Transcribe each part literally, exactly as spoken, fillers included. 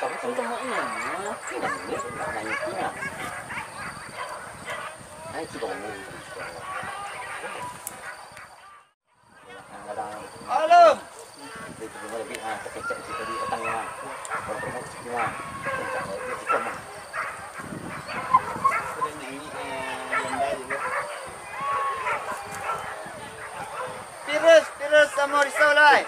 Tapi sudah mau ini, ini dah ini, nak naik ini lah. Naik sih bangun. Halo. Virus, virus samo risau lai.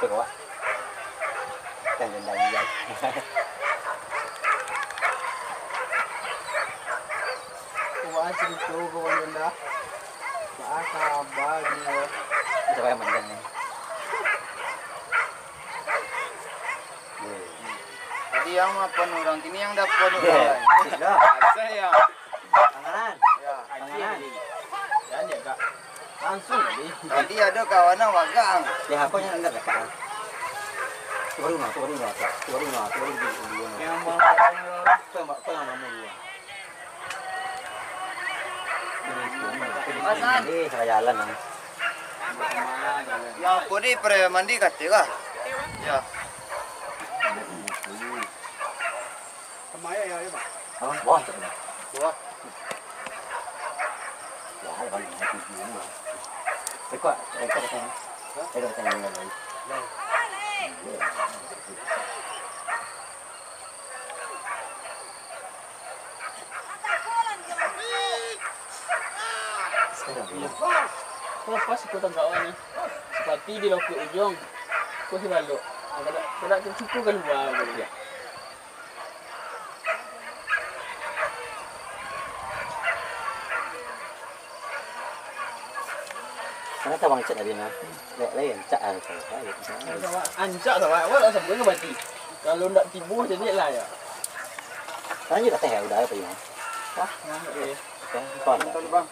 Wah, cerita kawan Yonda. Baa kaba ni, yo? Siapa yang panjang ni? Tadi yang mapan urang, kini yang dapat urang. Sudah. Saya. Tanganan. Ya. Tanganan. Jangan ya, Kak. Langsung tadi. Tadi ada kawan yang bagang. Ya, apa yang anda cakap? Coba dulu, coba dulu, coba dulu, coba dulu, coba dulu. Yang mau apa yang nama dulu? Pasan. Eh, salah jalan, ah. Ya, apa di pre mandi kate kah? Ya. Sama ya, ya, ya, Pak. Apa? Wah, tak ada. Wah. Ya, ada banyak yang tujuh ni, Bang. Rekod, rekod datang. Hah? Rekod datang yang lain. Nah. Iyo. Ko pas iko tangkak awak ni. Sapati di lokuik ujuang. Ko si balok. Ah, kada, kada tacukuik kalua ko. Iyo. Mana tabang cak tadi nah? Lek lai rancak ah, rancak ah. Rancak tu, Wak. Awak lah sampai ke mati. Kalau ndak tibo, jadi lah ya. Lanjut lah teh, udah apa ya? Hah? Nah, iya. Oke, apa? Betul, Bang.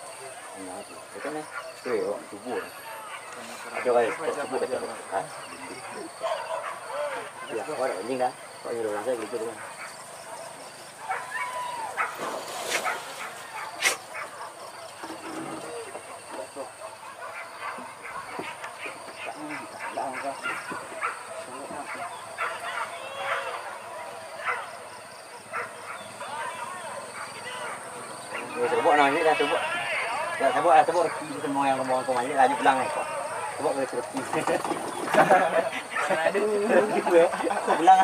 Nah, itu kan, eh. Tu ya, Wak, tibo. Ada guys, kok tibo baca. Ah. Ya, awak dah anjing dah. Kok nyuruh orang saya gitu kan. Yo, tabok nah, ni dah tabok. Dah tabok, dah tabok reti tu semua yang ngomong tu, ni lanjut pulang ni. Tabok ke reti. Aduh. Pulang.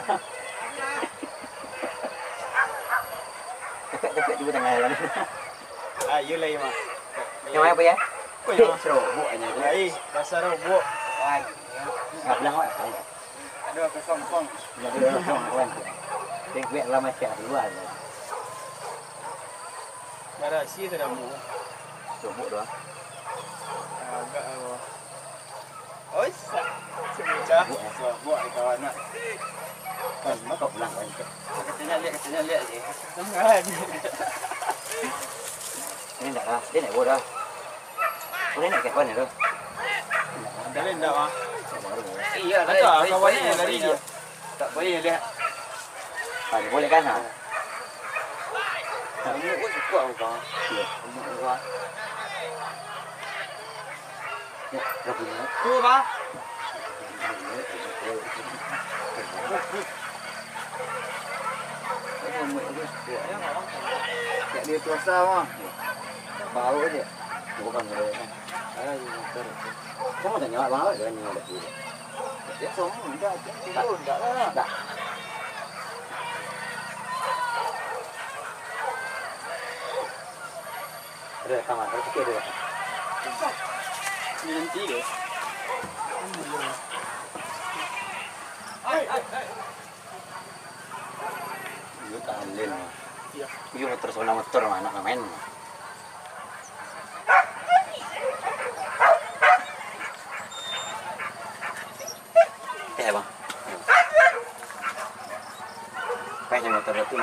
Cepet-cepet juga tengah jalan. Ah, iyo lah, iyo, Mak. Yang mana, Pak, ya? Oh, iyo. Serobok aja. Ai, basah robok. Ai. Nggak bilang, Mak. Aduh, kosong, kosong. Nggak bilang, kosong, kawan. Yang kuat lah, masih keluar. Barasi tu dah, Mak. Serobok doang. Agak, apa? Oisa, si bocah. Buak, buak, buak, kawan nak. Kan, mako pulang kan. Katanya lihat, katanya lihat je. Kan. Ini ndak lah, dia naik bola. Boleh naik kawan tu. Dah lain dah, ah. Iya, ada kawan ni lari je. Tak payah lihat. Ah, dia boleh kan, ah? Umur pun cukup, Abang. Iya. Umur Abang. Ya, dah punya. Tu, Bang. Umur tu cukup. Ya, dia puasa, Bang. Bau je. Bukan, bukan. Ayo, motor. Kamu tanya, Bang, apa dia ni ada tu? Dia sombong, enggak, dia turun, enggak lah. Enggak. Ada rekaman, ada sikit ada rekaman. Ini nanti deh. Hai, hai, hai. Iyo, tahan, Lin. Iyo. Iyo, motor sabananyo motor, anak main. Eh, Bang. Pakai motor tu.